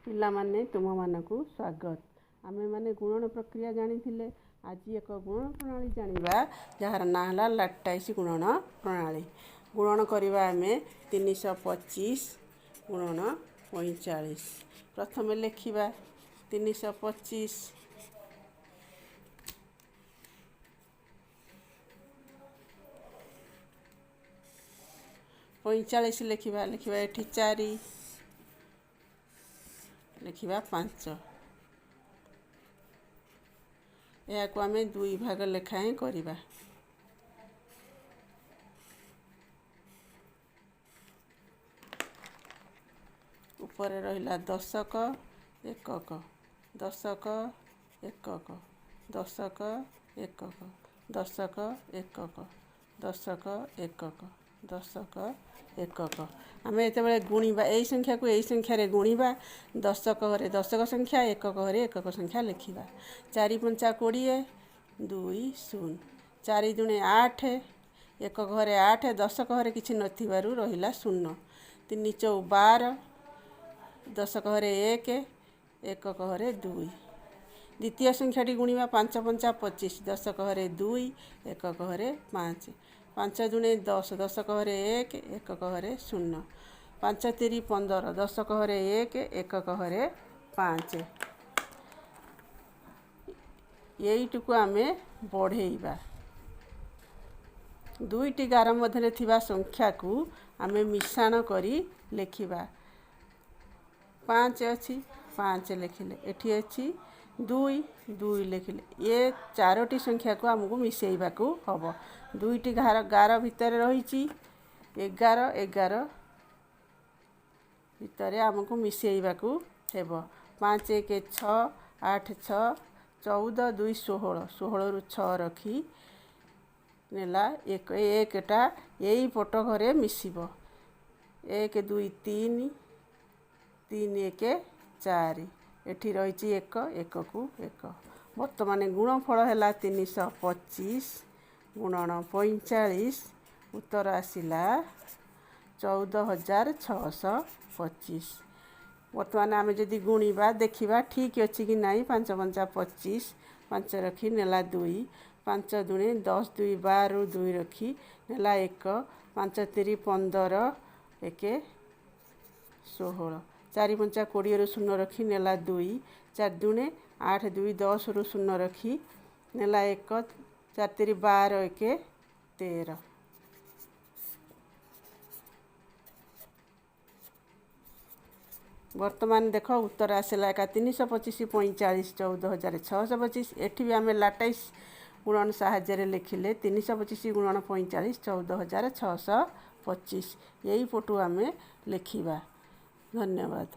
ପିଲାମାନେ, ତୁମମାନଙ୍କୁ ସ୍ୱାଗତ। ଆମେମାନେ ଗୁଣନ ପ୍ରକ୍ରିୟା ଜାଣିଥିଲେ। ଆଜି ଏକ ଗୁଣନ ପ୍ରଣାଳୀ ଜାଣିବା, ଯାହାର ନାଁ ହେଲା ଲାଟାଇସ୍ ଗୁଣନ ପ୍ରଣାଳୀ। ଗୁଣନ କରିବା ଆମେ 325 ଗୁଣନ 45। ପ୍ରଥମେ ଲେଖିବା 325, 45 ଲେଖିବା। ଲେଖିବା ଏଠି 4, ଲେଖିବା 5। ଏହାକୁ ଆମେ ଦୁଇ ଭାଗ ଲେଖାଏଁ କରିବା। ଉପରେ ରହିଲା ଦଶକ ଏକକ, ଦଶକ ଏକକ, ଦଶକ ଏକକ, ଦଶକ ଏକକ, ଦଶକ ଏକକ, ଦଶକ ଏକକ। ଆମେ ଯେତେବେଳେ ଗୁଣିବା, ଏଇ ସଂଖ୍ୟାକୁ ଏଇ ସଂଖ୍ୟାରେ ଗୁଣିବା, ଦଶକ ଘରେ ଦଶକ ସଂଖ୍ୟା, ଏକକ ଘରେ ଏକକ ସଂଖ୍ୟା ଲେଖିବା। 4 ପଞ୍ଚା 20, 2 0। 4 ଦୁଣେ 8, ଏକକ ଘରେ 8, ଦଶକ ଘରେ କିଛି ନଥିବାରୁ ରହିଲା 0। 3 ଚଉ 12, ଦଶକ ଘରେ 1, ଏକକ ଘରେ 2। ଦ୍ୱିତୀୟ ସଂଖ୍ୟାଟି ଗୁଣିବା। 5 ପଞ୍ଚା 25, ଦଶକ ଘରେ 2, ଏକକ ଘରେ 5। 5 ଦୁଣେ 10, ଦଶକ ଘରେ 1, ଏକକ ଘରେ 0। 5 ତିରି 15, ଦଶକ ଘରେ 1, ଏକକ ଘରେ 5। ଏଇଟିକୁ ଆମେ ବଢ଼େଇବା। ଦୁଇଟି ଗାର ମଧ୍ୟରେ ଥିବା ସଂଖ୍ୟାକୁ ଆମେ ମିଶାଣ କରି ଲେଖିବା। 5 ଅଛି, 5 ଲେଖିଲେ। ଏଠି ଅଛି 2, 2 ଲେଖିଲେ। ଏ ଚାରୋଟି ସଂଖ୍ୟାକୁ ଆମକୁ ମିଶାଇବାକୁ ହେବ। ଦୁଇଟି ଗାର ଭିତରେ ରହିଛି 11, 11 ଭିତରେ ଆମକୁ ମିଶାଇବାକୁ ହେବ। 5 1 6, 8 6 14, 2 16, 16ରୁ 6 ରଖି ନେଲା 1। ଏକଟା ଏଇ ପଟ ଘରେ ମିଶିବ। 1 2 3, 3 1 4, ଏଠି ରହିଛି 1, 1କୁ 1। ବର୍ତ୍ତମାନ ଗୁଣଫଳ ହେଲା 325 ଗୁଣନ 45। ଉତ୍ତର ଆସିଲା 14,625। ବର୍ତ୍ତମାନ ଆମେ ଯଦି ଗୁଣିବା, ଦେଖିବା ଠିକ୍ ଅଛି କି ନାହିଁ। 5 ପଞ୍ଚା 25, 5 ରଖି ନେଲା 2। 5 ଦୁଣେ 10, 2 12ରୁ 2 ରଖି ନେଲା 1। 5 ତିରି 15, 1 16। 4 ପଞ୍ଚା 20ରୁ 0 ରଖି ନେଲା 2। 4 ଦୁଣେ 8, 2 10ରୁ 0 ରଖି ନେଲା 1। 4 ତିରି 12, 1 13। ବର୍ତ୍ତମାନ ଦେଖ, ଉତ୍ତର ଆସିଲା ଏକା 325 45 14,625। ଏଠି ବି ଆମେ ଲାଟାଇସ୍ ଗୁଣନ ସାହାଯ୍ୟରେ ଲେଖିଲେ 325 ଗୁଣନ 45 14,625। ଏଇ ପଟୁ ଆମେ ଲେଖିବା। ଧନ୍ୟବାଦ।